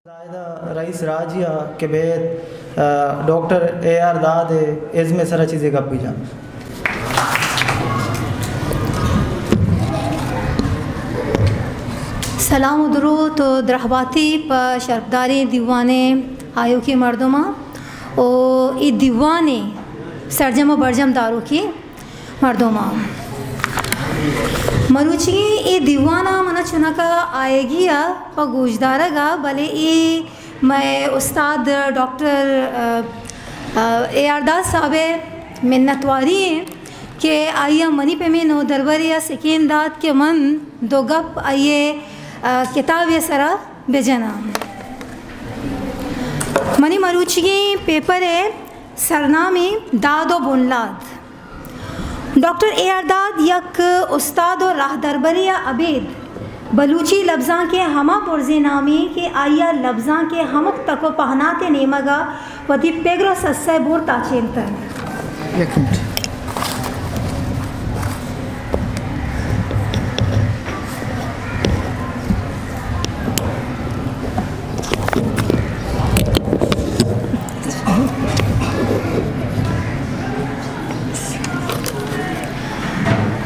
زاہدہ رئیس راجی ءَ کہ بیت، آ، ڈاکٹر اے آر داد ءِ ازم ءِ سرا چیزے گپ بجن۔ سلام و دروت و درہباتی پہ شرپداریں دیوان ءِ آیوکیں مردماں و اے دیوان ءِ سرجم و برجم داروکیں مردماں۔ مروچیگیں اے دیوان ءَ منا چنکا آیگی ءَ پہ گوشدارگ ءَ، بلے اے مئے استاد ڈاکٹر، آ، آ، اے آر داد صاحب ءِ منتواری ایں کہ آئی ءَ منی پیمیں نودربرے ءَ سکین دات کہ من دو گپ آئی ءِ، آ، کتاب ءِ سرا بجناں۔ منی مروچیگیں پیپر ءِ سرنامیں داد و بنلاد۔ ڈاکٹر اے آر داد یک استاد و راہدربرے ءَ ابید بلوچی لبزانک ءِ ہما برزیں نامے کہ آئی ءَ لبزانک ءِ ہمک تک و پہنات ءِ نیمگ ءَ وتی پگر و سسا ءِ بور تاچینتگ۔ یک منٹ۔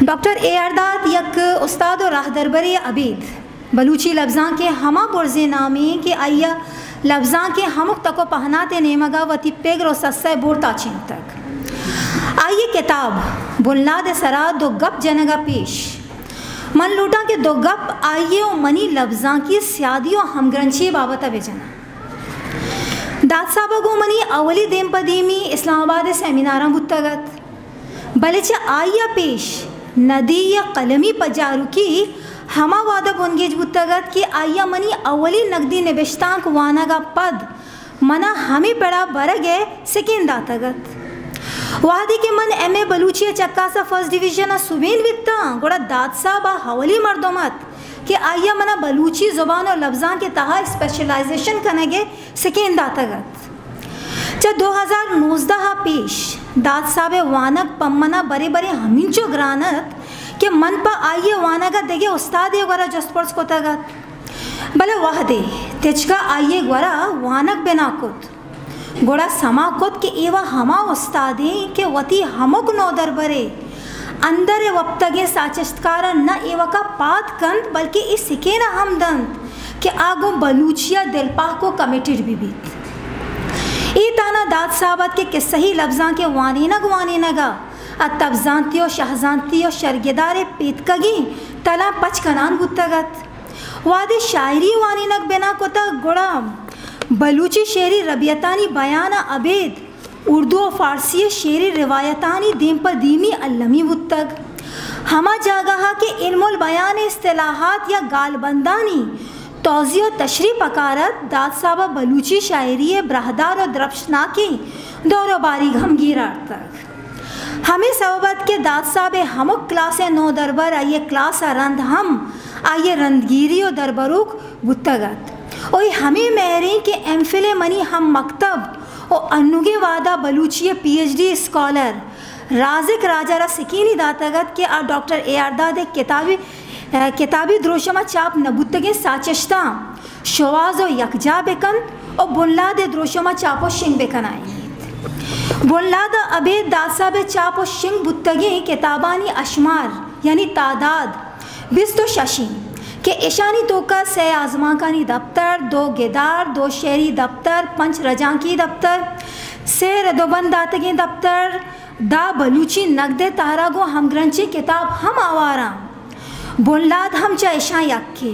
ڈاکٹر اے آر داد یک استاد و راہدربرے ابید بلوچی لبزانک ءِ ہما برزیں نامے کہ آئی ءَ لبزانک ءِ ہمک تک و پہنات ءِ نیمگ ءَ وتی پگر و سسا ءِ بور تاچینتگ۔ آئی ءِ کتاب بنلاد ءِ سرا دو گپ جنگ ءَ پیش من لوٹاں کہ دو گپ آئی ءِ و منی لبزانکی سیادی و ہمگرنچی ءِ بابت ءَ بجناں۔ داد صاحب ءَ گوں منی اولی دیم پہ دیمی اسلام آباد ءِ سیمیناراں بوتگ ات، بلے چہ آئی ءَ پیش ندی ءِ قلمی پجاروکی ہما وہد ءَ بنگیج بوتگ ات کہ آئی ءَ منی اولی نگدی نبشتانک وانگ ءَ پد منا ہمے پڑ ءَ برگ ءِ سکین داتگ ات۔ وہدے کہ من ایم اے بلوچی ءِ چکاس ءَ فرسٹ ڈویژن ءَ سوبین بیتاں، گڑا داد صاحب آ اولی مردم ات کہ آئی ءَ منا بلوچی زبان و لبزانک ءِ تہا اسپیشلائزیشن کنگ ءِ سکین داتگ ات۔ چہ دو ہزار نوزدہ ءَ پیش داد صاحب ءِ وانگ پہ منا برے برے ہمینچو گران ات کہ من پہ آئی ءِ وانگ ءَ دگہ استادے ءِ گورا جست پرس کتگ ات۔ بلے وہدے تچک ءَ آئی ءِ گورا وانگ بنا کت، گڑا سما کت کہ اے وا ہما استادے کہ وتی ہمک نودربرے اندر ءِ وپتگیں ساچشتکاراں نہ ایوک ءَ پاد کنت، بلکہ اے سکین ءَ ہم دنت کہ آ گوں بلوچی ءَ دلپہک و کمیٹڈ بہ بیت۔ اے تہنا داد صاحب ات کہ کسہی لبزانک ءِ وانینگ وانینگ ءَ ءَ تبزانتی و شہزانتی و شرگدار ءِ پیتکگیں تلاں پچ کنان بوتگ ات۔ وہدے شاعری وانینگ بنا کتگ، گڑا بلوچی شعری ربیتانی بیان ءَ ابید اردو و فارسی ءِ شعری روایتانی دیم پہ دیمی المی بوتگ۔ ہما جاگہ ءَ کہ علم البیان ءِ اصطلاحات یا گالبندانی توضیح و تشریح پکار ات، داد صاحب ءَ بلوچی شاعری ءِ براہدار و درپشتناکیں دور و باریگ ہم گیر آرتگ۔ ہمے سوب ات کہ داد صاحب ءِ ہمک کلاس ءِ نودربر آئی ءِ کلاس ءَ رند ہم آئی ءِ رندگیری و دربروک بوتگ ات۔ و اے ہمے مہریں کہ ایم فل ءِ منی ہم مکتب و انوگیں وہد ءَ بلوچی ءِ پی ایچ ڈی اسکالر رازق راج ءَ را سکینی داتگ ات کہ آ ڈاکٹر اے آر داد ءِ کتابی، کتابی دروشم ءَ چاپ نہ بوتگیں ساچشتاں شوہاز و یکجاہ بہ کنت و بنلاد ءِ دروشم ءَ چاپ و شنگ بہ کنائینیت۔ بنلاد ءَ ابید داد صاحب ءِ چاپ و شنگ بوتگیں کتابانی اشمار، یعنی تعداد، بیست و شش انت کہ اشانی توکا سئے آزمانکانی دپتر، دو گدار، دو شعری دپتر، پنچ رجانکی دپتر، سئے رد و بند داتگیں دپتر، دہ بلوچی نگد ءِ تہر ءَ گوں ہمگرنچیں کتاب ہم آوار انت۔ بنلاد ہم چہ اشاں یکے۔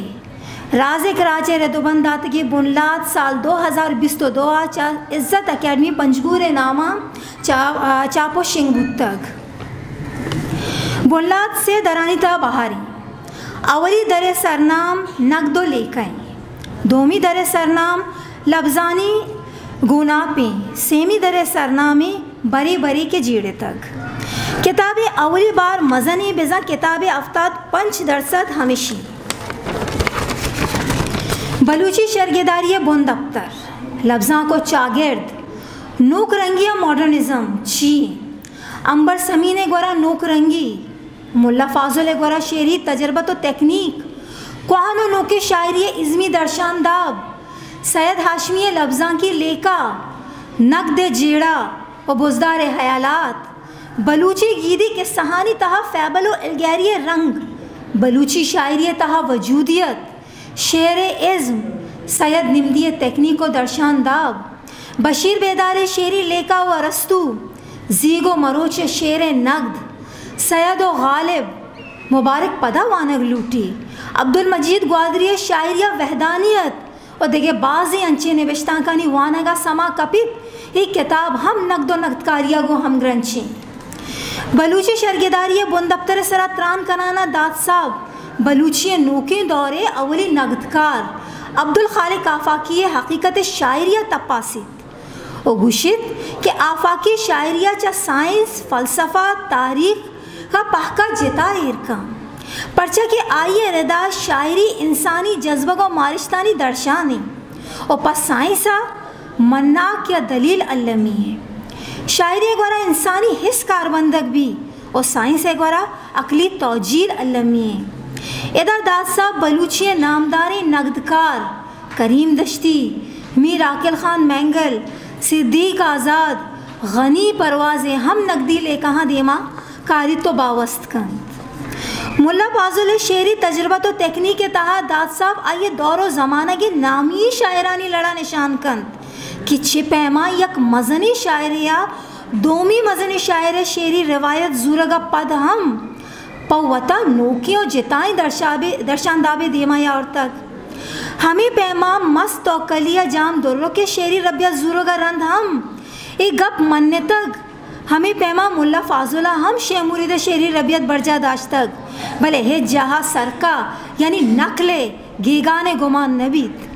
رازق راج ءِ رد و بند داتگیں بنلاد سال دو ہزار بیست و دو ءَ چہ عزت اکیڈمی پنجگور ءِ نام ءَ چا-، چاپ و شنگ بوتگ۔ بنلاد سے درانی تہا بہر انت۔ اولی در ءِ سرنام نگد و لیکہ انت۔ دومی در ءِ سرنام لبزانی گوناپ انت۔ سیمی در ءِ سرنام انت برے برے کہ جیڑتگ۔ کتاب ءِ اولی بار مزنیں، بزاں کتاب ءِ ہفتاد پنچ درسد ہمیشی۔ بلوچی شرگداری ءِ بندپتر، لبزانک و چاگرد، نوک رنگی ءُ ماڈرنزم چی انت؟ عنبر ثمین ءِ گورا نوک رنگی، ملا فاضل ءِ گورا شعری تجربت و تکنیک، کوہن و نوکیں شاعری ءِ ازمی درشان داب، سید ہاشمی ءِ لبزانکی لیکہ، نگد ءِ جیڑہ و بزدار ءِ حیالات، بلوچی گیدی کسہانی تہا فیبل و الگیری ءِ رنگ، بلوچی شاعری ءِ تہا وجودیت، شعر ءِ ازم، سید نمدی ءِ تکنیک و درشان داب، بشیر بیدار ءِ شعری لیکہ و ارسطو، زیگ و مروچ ءِ شعر ءِ نگد، سید و غالب، مبارک پدا وانگ لوٹی۔ عبدالمجید گوادری ءِ شاعری ءِ وحدانیت و دگہ بازیں انچیں نبشتانکانی وانگ ءَ سما کپیت، اے کتاب ہم نگد و نگدکاری ءَ گوں ہمگرنچ انت۔ بلوچی شرگداری ءِ بندپتر ءِ سرا تران کنان ءَ داد صاحب بلوچی ءِ نوکیں دور ءِ اولی نگدکار عبدالخالق آفاقی ءِ حقیقت شاعری ءَ تپاسیت و گوشیت کہ آفاقی شاعری ءَ چہ سائنس، فلسفہ، تاریخ ءَ پہکا جتا ایر کن، پرچا کہ آئی ءِ ردا شاعری انسانی جذبگ و مارشتانی درشان انت و پہ سائنس ءَ مناک یا دلیل المی انت۔ شاعری ءِ گورا انسانی حس کاربندگ بی و سائنس ءِ گورا عقلی توجیل المی انت۔ ادا داد صاحب بلوچی ءِ نامداریں نگدکار کریم دشتی، میر عاقل خان مینگل، صدیق آزاد، غنی پرواز ءِ ہم نگدی لیکہاں دیما کاریت و باوست کنت۔ ملا فاضل ءِ شعری تجربت و تکنیک ءِ تہا داد صاحب آئی ءِ دور و زمانگ ءِ نامی شاعرانی لڑا نشان کنت کہ چہ پیما یک مزنیں شاعرے ءَ دومی مزنیں شاعر ءِ شعری روایت زورگ ءَ پد ہم پہ وتا نوکیں و جتائیں درشابے-، درشاندابے دیما آورتگ۔ ہمے پیما مست توکلی ءَ جام درک ءِ شعری ربیت زورگ ءَ رند ہم اے گپ منتگ، ہمے پیما ملا فاضل ءَ ہم شے مرید ءِ شعری ربیت برجاہ داشتگ، بلے ہچ جاہ ءَ سرکہ یعنی نقل ءِ گیگان ءِ گمان نہ بیت۔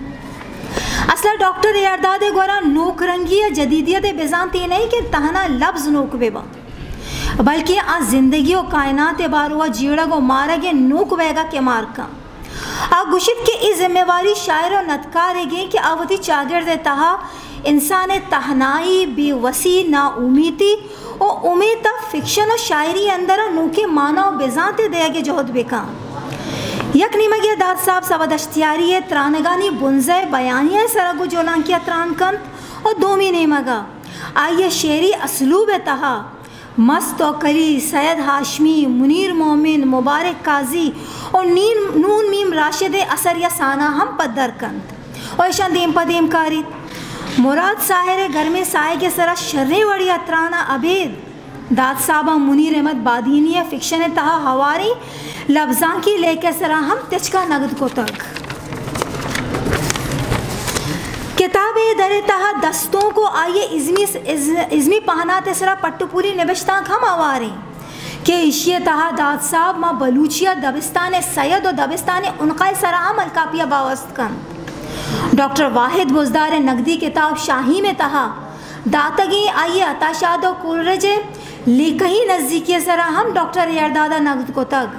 اصلا ڈاکٹر اے آر داد ءِ گورا نوک رنگی ءُ جدیدیت ءِ بزانت اے نہ انت کہ تہنا لبز نوک بہ بنت، بلکیں آ زندگی ءُ کائنات ءِ باروا جیڑگ ءُ مارگ ءِ نوک بئیگ ءَ کمار کنت۔ آ گوشیت کہ اے ذمہ واری شاعر ءُ ندکاریگ انت کہ آ وتی چاگرد ءِ تہا انسان ءِ تہنائی، بے وسی، نا امیتی ءُ امیت ءَ فکشن ءُ شاعری ءِ اندر ءَ نوکیں مانا ءُ بزانتے دئیگ ءِ جہد بہ کن۔ یک نیمگے ءَ داد صاحب سبا دشتیاری ءِ ترانگانی بنزہ ءِ بیانیہ ءِ سرا گوں جولانکی ءَ تران کنت ءُ دومی نیمگ ءَ آئی ءِ شعری اسلوب ءِ تہا مست توکلی، سید ہاشمی، منیر مومن، مبارک قاضی ءُ نین-، نون میم راشد ءِ اثر یا سانہ ہم پدر کنت ءُ ایشاں دیم پہ دیم کاریت۔ مراد ساحر ءِ گرمیں ساہگ ءِ سرا شریں وڑے ءَ تران ءَ ابید داد صاحب ءَ منیر احمد بادینی ءِ فکشن ءِ تہا ہواریں لبزانکی لیکہ ءِ سرا ہم تچک ءَ نگد کتگ۔ کتاب ءِ در ءِ تہا دستونک ءُ آئی ءِ ازمی، از-، ازمی پہنات ءِ سرا پٹ ءُ پولی نبشتانک ہم ہوار انت کہ ایشی ءِ تہا داد صاحب ماں بلوچی ءَ دبستان ءِ سید ءُ دبستان ءِ عنقا ءِ سرا ہم الکاپی ءَ باوست کنت۔ ڈاکٹر واحد بزدار ءِ نگدی کتاب شاہیم ءِ تہا داتگیں آئی ءِ عطا شاد ءُ کولرج ءِ لیکہی نزیکی ءِ سرا ہم ڈاکٹر اے آر داد ءَ نگد کتگ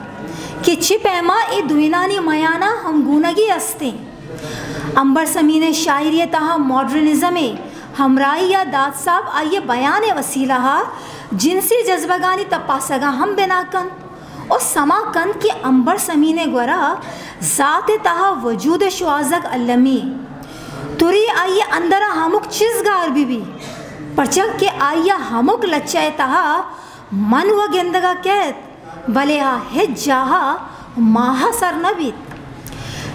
کہ چہ پیما اے دوئینانی میان ءَ ہمگونگی است انت۔ عنبر ثمین ءِ شاعری ءِ تہا ماڈرنزم ءِ ہمراہی ءَ داد صاحب آئی ءِ بیان ءِ وسیلہ ءَ جنسی جذبگانی تپاسگ ءَ ہم بنا کنت ءُ سما کنت کہ عنبر ثمین ءِ گورا ذات ءِ تہا وجود ءِ شوہازگ المی انت۔ ترے آئی ءِ اندر ءَ ہمک چیز گار بہ بیت، پرچا کہ آئی ءَ ہمک لچہ ءِ تہا من ءَ گندگ ءَ کئیت، بلے آ ہچ جاہ ءَ ماہ ءَ سر نہ بیت۔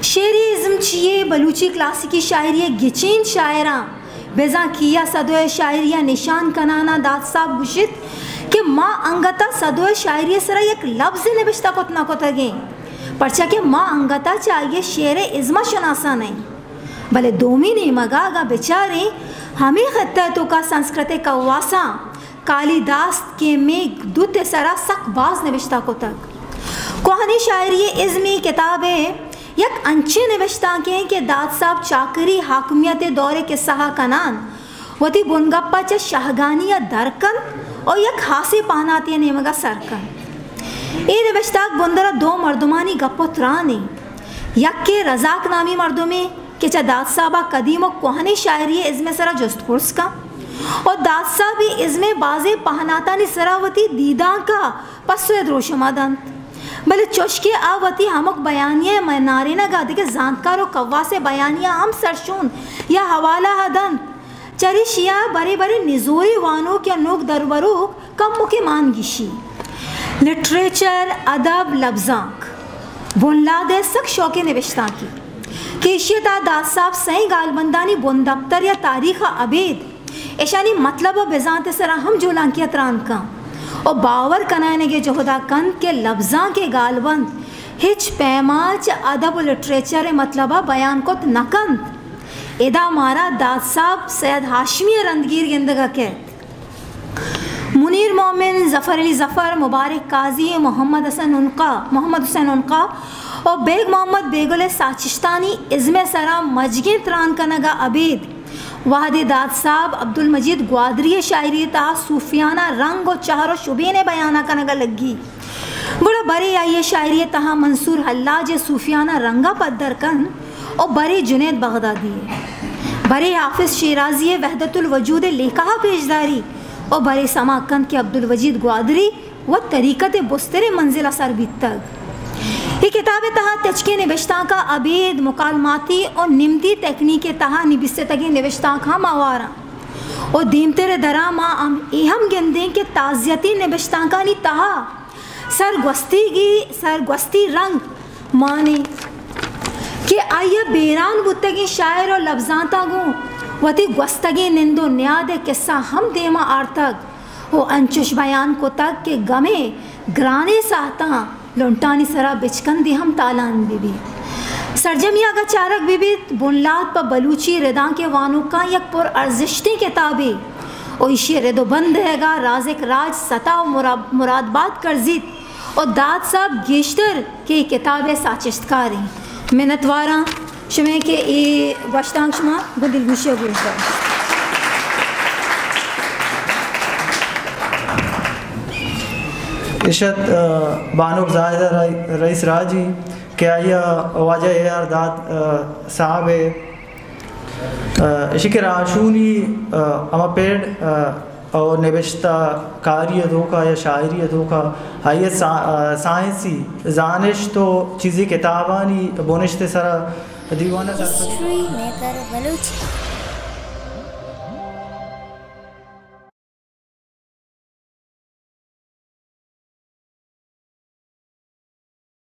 شعری ازم چی یے؟ بلوچی کلاسیکی شاعری ءِ گچین شاعراں، بزاں کیا سدو ءِ شاعری ءَ نشان کنان ءَ داد صاحب گوشیت کہ ما انگت ءَ سدو ءِ شاعری ءِ سرا یک لبزے نبشتہ کت نہ کتگ ایں، پرچا کہ ما انگت ءَ چہ آئی ءِ شعر ءِ ازم ءَ شناسان ایں۔ بلے دومی نیمگ ءَ اگاں بچاریں، ہمے خطہ ءِ توکا سنسکرت ءِ کواساں کالیداس، کیمک، دوت ءِ سرا سک باز نبشتہ کتگ۔ کوہنیں شاعری ءِ ازمی کتاب ءِ یک انچیں نبشتانکے کہ داد صاحب چاکری حاکمیت ءِ دور ءِ کسہ ءَ کنان وتی بنگپ ءَ چہ شاہگانی ءَ در کنت ءُ یک ہاسیں پہناتے ءِ نیمگ ءَ سر کنت۔ اے نبشتانک بندر ءَ دو مردمانی گپ ءُ تران انت۔ یکے رزاق نامی مردمے کہ چہ داد صاحب ءَ قدیم ءُ کوہنیں شاعری ءِ ازم ءِ سرا جست پرس کن ءُ داد صاحب ءِ ازم ءِ بازیں پہناتانی سرا وتی دیدانک ءَ پسو ءِ دروشم ءَ دنت۔ بلے چوشکہ آ وتی ہمک بیانیہ ء منارینگ ء دگہ زانتکار و کواس ء بیانیہ ء ہم سرشون یا حوالہ ء دنت، چریشی ء برے برے نزوری وانوک یا نوک دربروک کمکے مان گیشی۔ لٹریچر، ادب، لبزانک بنلاد ء سک شوکیں نبشتانکے کہ ایشی ء تہا داد صاحب سئیں گالبندانی بندپتر یا تاریخ ء ابید اشانی مطلب ء بزانت ء سرا ہم جولانکی ء تران کن و باور کنائینگ ء جہد ء کنت کہ لبزانک ء گالبند ہچ پیما چہ ادب و لٹریچر ء مطلب ء بیان کت نہ کنت۔ ادا مارا داد صاحب سید ہاشمی ء رندگیر گندگ ء کیت۔ منیر مومن، ظفر علی ظفر، مبارک قاضی، محمد حسن عنقا، محمد حسین عنقا و بیگ محمد بیگل ء ساچشتانی ازم ء سرا مجگیں تران کنگ ء ابید وہدے داد صاحب عبدالمجید گوادری ء شاعری ء تہا صوفیانہ رنگ و چہر و شبین ء بیان ء کنگ ء لگی، گڑا برے آئی ء شاعری ء تہا منصور حلاج ء صوفیانہ رنگ ء پدر کنت و برے جنید بغدادی ء، برے حافظ شیرازی ء وحدت الوجود ء لیکہ ء پیشداری و برے سما کنت کہ عبدالوجید گوادری وت طریقت ء بستریں منزل ء سر بیتگ۔ اے کتاب ء تہا تچکیں نبشتانک ء ابید مکالماتی و نمدی تکنیک ء تہا نبیستگیں نبشتانک ہم ہوار انت و دیمتر ء درا ما ہم اے ہم گندیں کہ تعزیتی نبشتانکانی تہا سرگوستیگی، سرگوستی رنگ مانے کہ آئی ء بیران بوتگیں شاعر و لبزانتاں گوں وتی گوستگیں نند و نیاد ء کسہ ہم دیما آرتگ و انچش بیان کتگ کہ گمے گرانیں ساہتاں لنٹانی سرا بچکندے ہم تالان بہ بیت۔ سرجمی اگاں چارگ بہ بیت، بنلاد پہ بلوچی ردانک ء وانوکاں یک پر ارزشتیں کتابے و ایشی ء رد و بند ء گا رازق راج ستا و مرا-، مراد بات کرزیت و داد صاحب گیشتر کہ اے کتاب ء ساچشتکار انت۔ منتواراں شمئے کہ اے گوشتانک شما گوں دلگوشی ء گوش دار۔ اشت، آ، بانک زاہدہ رئی-، رئیس راجی کہ آئی ء واجہ اے آر داد، آ، صاحب ء، آ، اشی کہ راہشونی، آ، ہما پیڈ، آ، او نبشتہ کاری ء توکا یا شاعری ء توکا آئی ء سا-، آ، سائنسی زانشت و چیزی کتابانی بنشت ء سرا دیوان ء سرپدی۔ History maker Balochi.